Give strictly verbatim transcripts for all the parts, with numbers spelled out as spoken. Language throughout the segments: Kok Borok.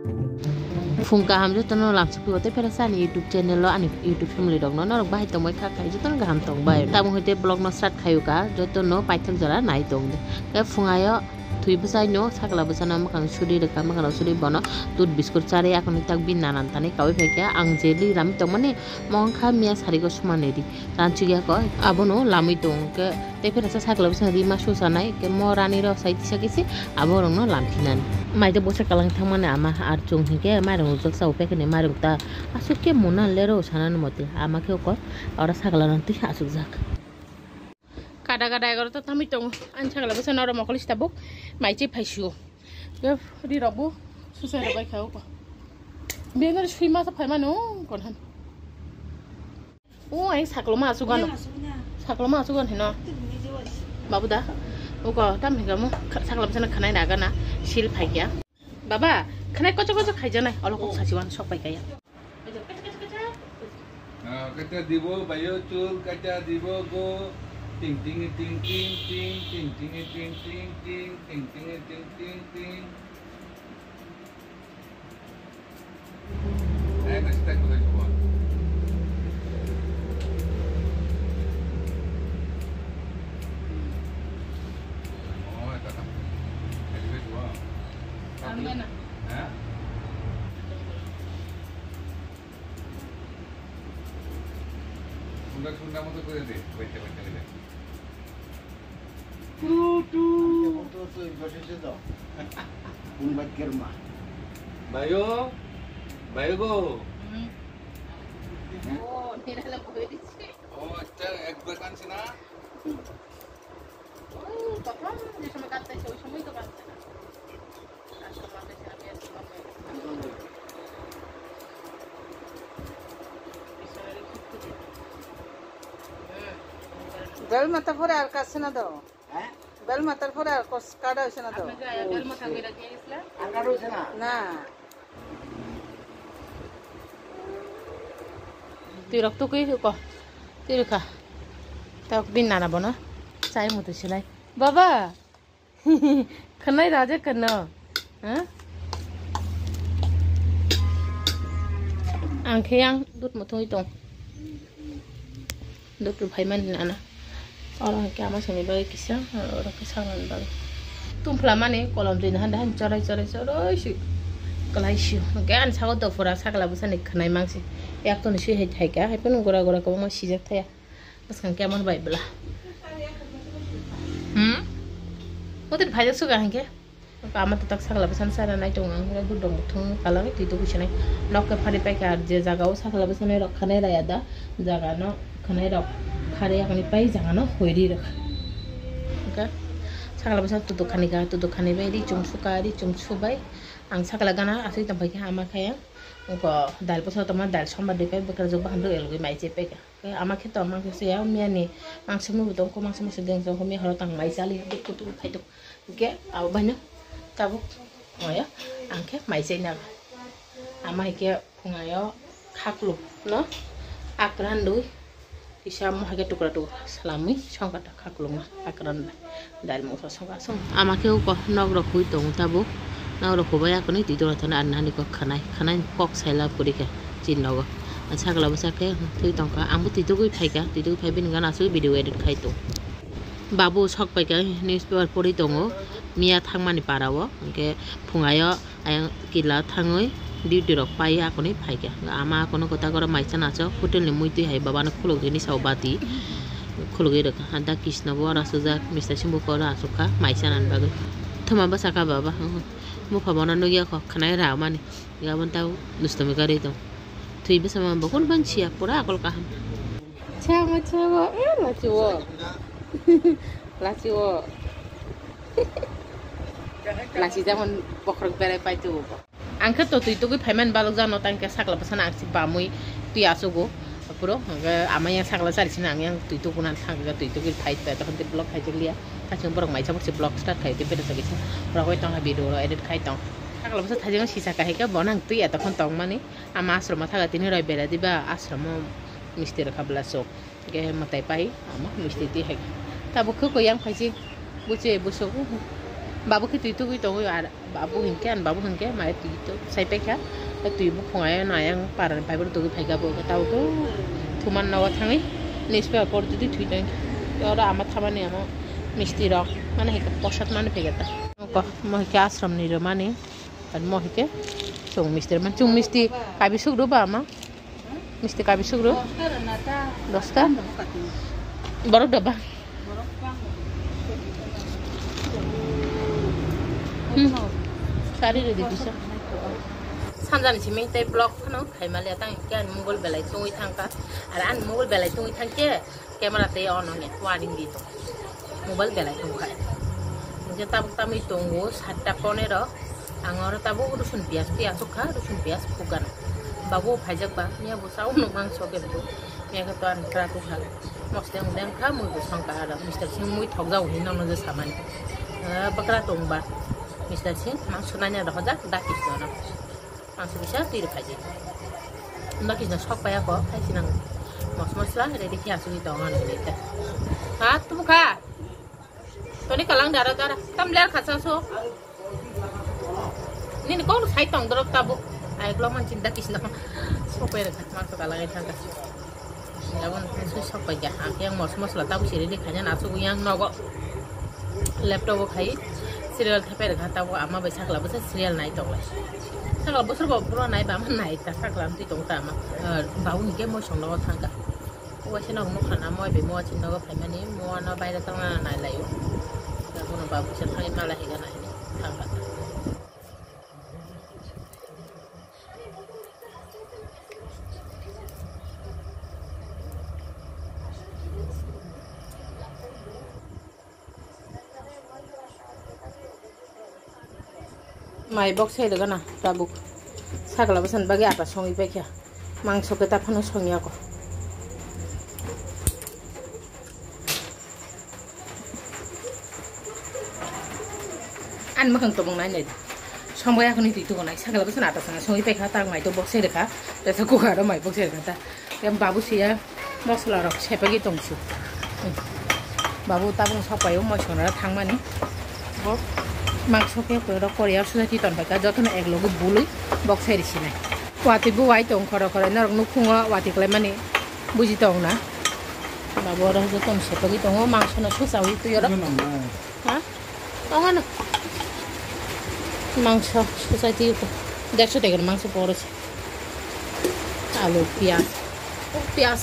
Phung kaham jotono lamsok pibo tei phela ani YouTube channel o ani YouTube family rokno norok bahai tongbai kha khai jotono kaham tongbai. Tamo hwnkhe vlog no start khayo ka jotono paithak jora nai tong. Khe phungayo thwi bwsai no sakla bwsano mwkhang suri rwkha, mwkhang suri bono dud biscuit charwi akoni tak bini nanan thani kawi phaikha. Ang je li ram tongmani mongkha miya sarigo sumani ri. Ranchigya ko abono lamwi tong khe tei phela sa sakla bwsano rima susanai khe mo rani rok sai tisa kisi abo rokno lamphinani. Maida bosa kalang thangmani ama ar chwng hinkhe mairung rwjak sa uphai khani mairung ta aswk khe mona lero sanani mote ama khe oko oro sakla rok twi aswk jak. Kada kada egarota tamwi tongo ani sakla bwsano oro mokol si tabuk maiche phaisio. Ri rok bo susai rok bai kha oko. Bini sui masa phaimano kon han. O, ai sakloma asugano. Sakloma asugan hino. Babu da. Uko tam hingamo sakla bwsano khanai naga na sil phaikya. Baba, khanai kocho kocho khaijanai. Olo kok sachiwan sok paikaya. Ah, kacha dibo bayo chul, kacha dibo go. Ting ting ting ting ting ting ting ting ting ting ting ting ting ting. Eh, nasi tak boleh semua. Oh, itu kan. Nasi tak semua. Amin. Ha? Sunda, sunda moto kore de, baita, baita, baita. Tutu. Bayo, bayo go. Hmm. Hah? Oh, nila lang boy di si. Oh, acha, ek bar kanse na? Oi, papa, je somoy kattaiso, oi somoy to kattaiso. Bel mata pore ar kasina do. Hah? Bel mata pore ar kas kada sina do. Bel mata gera ke isla? Ar kado sina? Na. Twi rok tukui ko. Twi rwkha. Tak bin nana bono. Chai mutu silai. Baba. Khwnai raja khwno. Ha? Ang khe yang dut muthungwi tong. Dut rw phaimani nana. Oro hwnkhe ama songni bagwi kisa, oro khe saknani bagwi. Tumphla mani kolom twi nahan dahan chorai chorai chorai si kwlai sio. Hwnkhe ani saka dopura sakla bwsani khwnai mangsi. Yak toni si hai thaika, hai phano gura gura kwbangma sijak thaya. Bwskang khe amon bai bwla. Hmm? Motor phaijak suga hwnkhe. Ama tatak sakla bwsani chara nai tongo ang hwnkhe budong buthung kalang twi tubui sanai. Nok khe phari paikha je jaga o sakla bwsani rok khanai raya da jaga no khanai rok phari yakni pai jaga no hoiri rwkha. Hwnkhe sakla bwsa tutuk khani ga tutuk khani bai ri chum suka ri chum subai ang sakla gana asui tongpai kha ama khe. Wngkha dal bwsa tongma dal sombar de pai bwkrajwk bahan rw elgwi mai che paikha. Khe ama khe tong mangsa se ya, miyani mangsa muibo tong kho, mangsa mangsa deng tong kho, miya horo tang mai chali, duk kutu khai tok. Hwnkhe abo baino tabuk maya ang khe mai chai naga. Ama hai khe phungayo khakluk no akran dui kisa mo hai khe tukra tukra salamwi songkha ta khakluk no akran bai. Dal mungsa song asong. Ama khe uko nok rok hui tongo tabuk. Nok rok hubai akonwi twi tongna thani ani hani kok khanai. Khanai kok sai lab kwrwi kha chini nogo. Sakla bwsa khe twi tongkha. Ang bo twi tugwi phaikha. Twi tugwi phai bini gana aswk video edit khai tong. Babu sok paikha newspaper pori tongo. Miya thangmani para o. Hwnkhe phungayo Ayang kila thangwi duty rok pai akoni phaikha. Ama akono kwtal koro maisa nacho hotel ni muitwi hai babano khulukgwi ni sao bati khulugwi rwkha. Hanta Krishna bo oro aswkjak, Mister Singh bo oro aswkkha maisa nani bagwi. Thuma bwsakha baba, bupha bono nukya kho khwnai ramani. Gabon tau dustomi karwi tong. Thwi bwsama bo kun ban siya pura akol kaham. Chama chama, eh, lachiwo. Lachiwo. Lachi jamon bokhorok berai pai tubo. Ang khe to twi tugwi phaimani balok jano tang khe sakla bwsano ang si bamwi twi achugo. Phuro hwnkhe ama yang sakla chari sino ang yang twi tuguna thang khe twi tugwi phai twi tokon tei block khai chukliya. Kasing borok maisa borok si block start khai tei bera chagwi sa. Rogwi tong ha video ro edit khai tong. Sakla bwsa thajingo sisa kahai khe bono ang twi ya tokon tongmani. Ama ashram o thaga tini roi bera diba ashram o misti rwkha bwla sok. Hwnkhe mwtai pai ama misti twi hai. Tabuk khe koi yang phaisi buche busuk. Babu khe twi tugwi tongwi ar babu hinkhe, ani babu hinkhe mai twi tu-, sai paikha. Twi buphung ayano ayang parani pai borok tugwi phaikha, bo khe tabuk thuman nogo thangwi newspaper pori twi thwi tongkha. Oro ama thamani amo misti rok mane hai khe posat mani phaikha ta. Mo hinkhe ashram ni rwmani. Ar mo hinkhe chwng misti man, chwng misti kabi suk rw ba ma? Misti kabi suk rw? Dosta? Borok da ba? Hmm. Sari rw di bisa. Sanjani simi tei vlog phano khai maliya tang hinkhe ani mobile belai tungwi thangkha. Ar ani mobile belai tungwi thangkhe camera tei ono ni warning di tong. Mobile belai tongkha. Hinkhe tabuk tamwi tongo satta ponero. Ang oro tabuk rosun piyaj twi asuk kha, rosun piyaj phukgana. Babu phaijak ba, miya bo chao nuk mang sok em tu. Miya khe to ang kra tu kha. Mosle ung deng kha, mui bo song kha aro. Mister Singh mui thok jao hinwi nono je samani. Eh, bakra tong ba. Mister Singh, mangso nanya rohojak, dakis nono. Mangso bisa twi rw phaidi. Dakis no sok paya ko, khai sinang mos mosla, ready khe asugwi tong ano ni ta. Ha, tu kha. Toni kalang dara dara. Tam ler khacha so. Nini kok sai tong dorok tabuk. Ai glong man chinta kisna. Sopai rwkha ma to kalang ai thangka. Yabon sui sok pai ja. Ang yang mos mosla tabuk siri di khanya na su yang nogo. Laptop o khai serial thepai rwkha tabuk ama bai sakla bwsa serial nai tong lai. Sakla bwswr bo bro nai ba ma nai ta sakla amtwi tong ta ama. Babu ni game mo song nogo thangka. Waisa nok nukha na moi bai mua chin nogo phaimani mua no baire tongna nai laio. Bono babu se thangwi mala higa nai thangkha. Mai bok sai rwgana tabuk. Sakla bwsani bagwi ata songwi paikha. Mangso khe ta phano songya ko. Ani mwkhang tobong nai nai. Songbai akhoni twi tugo nai. Sakla bwsani ata songya songwi paikha, tak mai to bok sai rwkha. Tesa kukharo mai bok sai rwkha ta. Yang babu siya. Mosla rok sepagi tongsu. Babu tabung sokpaio moisongra thangmani. Bo mangso khe rok korea susa chiton paika jotono ek logi bului bok sai risinai. Watwi bo wai tong khoro khoro norok nukhungo watwi klaimani buji tong na. Babu oro jotono sepagi tongo mangsono susawi twi oro. Ha? Ongano. Mangso susa twi derso tegar mangso poro se. Alu, piyaj. Oh, piyaj.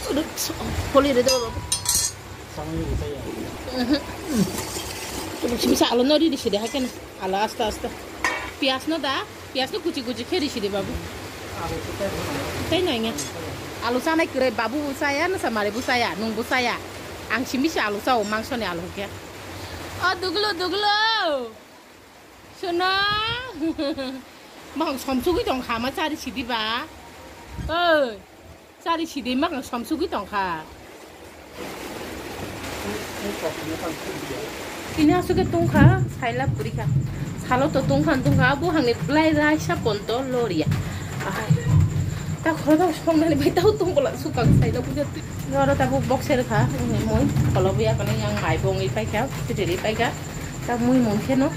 Sudah, so, poli re debo, babu. Samani utai ya. Mhm. Bisa alu no riri sidi, hakena. Alu asta, asta. Piyaj no da, piyaj no kuchi, kuchi khe riri sidi, babu. Alu utai bo. Utai no inge. Alu sanai kere, babu bu saya, na samari bu saya, nung bu saya. Ang simi si alu sao, mangso ni alu khe. Oh, duglo, duglo. Sono. Mahang somsugwi tong kha ma chari sidi ba. Oi. Chari sidi mahang somsugwi tong kha. Tini asuk ke tong kha, saila puri kha. Salo to tong kha, tong kha, bo hangni blai rai sa pon to loria. Ai. Ta khoro ta song nani bai tau tong bola sukang saila puja tu. Oro ta bo box er kha, moi kholo buya kono yang mai bong i pai kha, chiri pai kha. Ta mui mung khe no.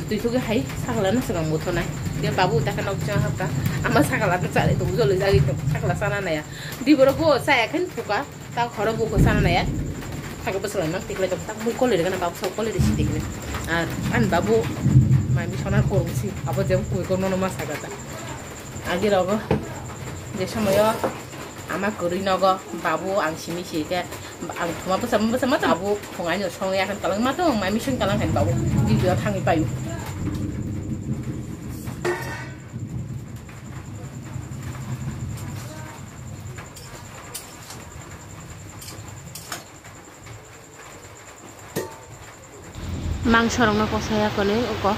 Twi thugwi hai sakla no swkang muthunai. Ge babu ta khe nok chang hapka. Ama sakla ta chale to joloi jagwi to sakla sana naya. Di borok bo chaya khen phuka. Ta khoro bo ko sana naya. Thaka bwswlai mang tiklai to ta mui kole rega na babu sok kole risi tiklai. Ar an babu mai mi sonar korung si abo jeng kui ko nono ma saga ta. Agi rogo je somoyo ama kwrwi nogo babu ang simi si khe ang thuma bwsa bwsa ma babu phung ani song ya kan kalang ma tong mai mission kalang kan babu video thangwi payu. Mangsorokno kosai akonwi uko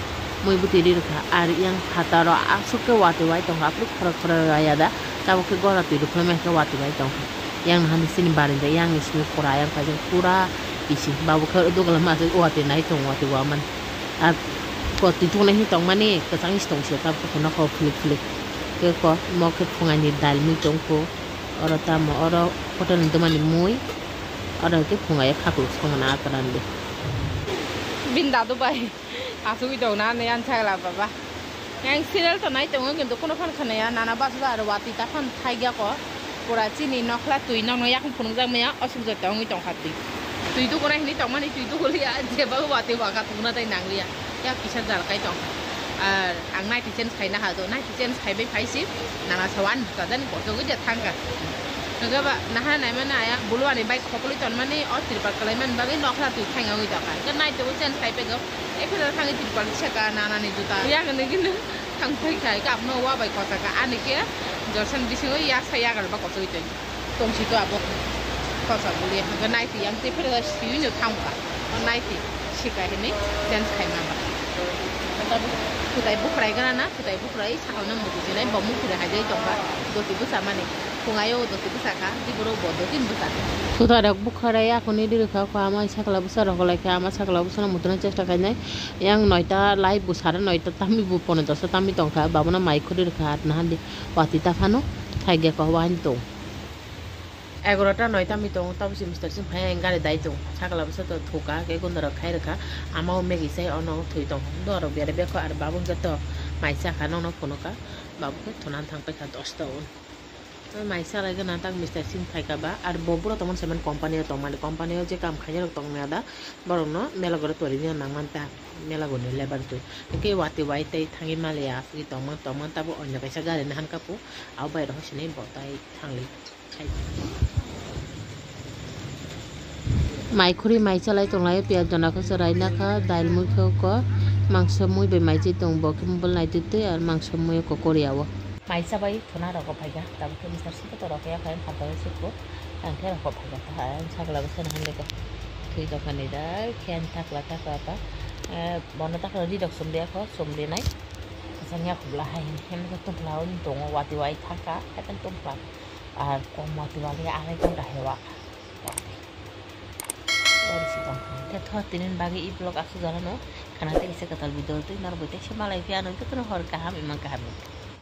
mui bwtwi ri rwkha. Ar yang phataro aswk khe watwi wai tongkha, aphuru khorok khorok wai ya da. Tabuk khe gora twi rwphru mai khe watwi wai tongkha. Yang nahan sini barinda yang ni simi pura yang paijak pura bisi. Babu khe duglam aswk watwi nai tongo, watwi wamani. Ar ko twi thuknai hini tongmani kwchangni si tongse tabuk khe nokho philik philik. Khe ko mo khe phungaini dal mui tongkho. Oro tamo oro hotel ni domani mui. Oro hwnkhe phungai o khakluk songmani akwran de. Bin dadu bai asugwi tong na ne ang sagla baba. Yang serial to nai tongo kintu kono phan khana ya nana bas ba aro wati ta phan thai ya ko. Pura chini nokhla twi nokno yakung phunuk jak maya osuk jai tongwi tong kha twi. Twi tu kono hini tong mani twi tu holi ya je ba wati ba kha tungna tai nang liya. Ya kisa jal kai tong kha. Ar ang nai ti chen khai na ha do nai ti chen khai bai phai si nana sawan ka jani ko jogwi je thang kha. Hwnkhe ba nahar naimani aya bulu ani bike khoklwi tonmani o tripal kwlaimani bagwi nokhla twi thangyawi tongkha. Hwnkhe naitugwi change khai pego. Ephela thangwi tripal saka nanani juta. Yakni gini thang phai khai kapno wa bai kochaka. Ani khe jorsan bisingo yaksa yagal ba kochogwi tong. Tongsi to abo kochak buli. Hwnkhe naitwi yang tei phela siwi no thangkha. O naitwi sika hini change khai mamba. Kutai bukhrai gana na, kutai bukhrai sakno mutu jinai bo mukhrai hai jai tongkha. Doti bwsa mani. Phungayo doti bwsa kha, diboro bo doti bwsa kha. Suda rok bukhare yakuni diri kha, kha ama sakla bwsa rok lai kha, ama sakla bwsa no mutuna chesta khainai. Yang noita lai bwsara noita tamni bu pono dosa tamni tongkha, babono mai khuri rwkha atna handi wati ta phano thai ge kha wain tong. Egarota noita mi tong, tabo si mister sim phai gari dai tong, sakla bwsa to thuka, ke gunda rok khai rwkha, ama o megi sai ono thwi tong, do rok bere bekho ar babun ke to mai sakha nono phunuka, babu ke thunan thang paikha dosta un. Mai salai gana tak mister sim phaika ba, ar bo buro tongmani semen company o tongmani, company o je kam khainai rok tongmani ada, borok no mela gore tori ni nangmani ta, mela gore ni lebar twi. Hwnkhe wati wai tei thangwi maliya, asugwi tongmani, tongmani tabo onyo kaisa gari ni hanka po, abo bai rok sini bo tai thangli khai. Mai khuri mai chalai tonglai, piyaj dona khe chwrai nakha, dail mui khe ko, mangso mui bai mai chi tong bo khe mobile nai twi twi, ar mangso mui ko koria o. Mai chabai thuna rok phaikha, tabuk khe mister siko to rok ya khai phataro siko, ang khe rok phaikha, ta ang sakla bwsa no hwnwi kha. Thwi tongkha ni da, khe ang takla takla ta, eh, bono takla ri rok sumriya kho, sumrinai. Asang ya khubla hai, hem khe tongla un tongo, wati wai thaka, hai tong tongla. Ar kom wati wali arai ghonta hai wa. Wati. Wari si tongkha. Khe thor tinin bagwi i vlog asuk jana no, khana tei kisa kwtal video twi norok bai tei se malai phiya no, jotono hor kaham, imang kaham.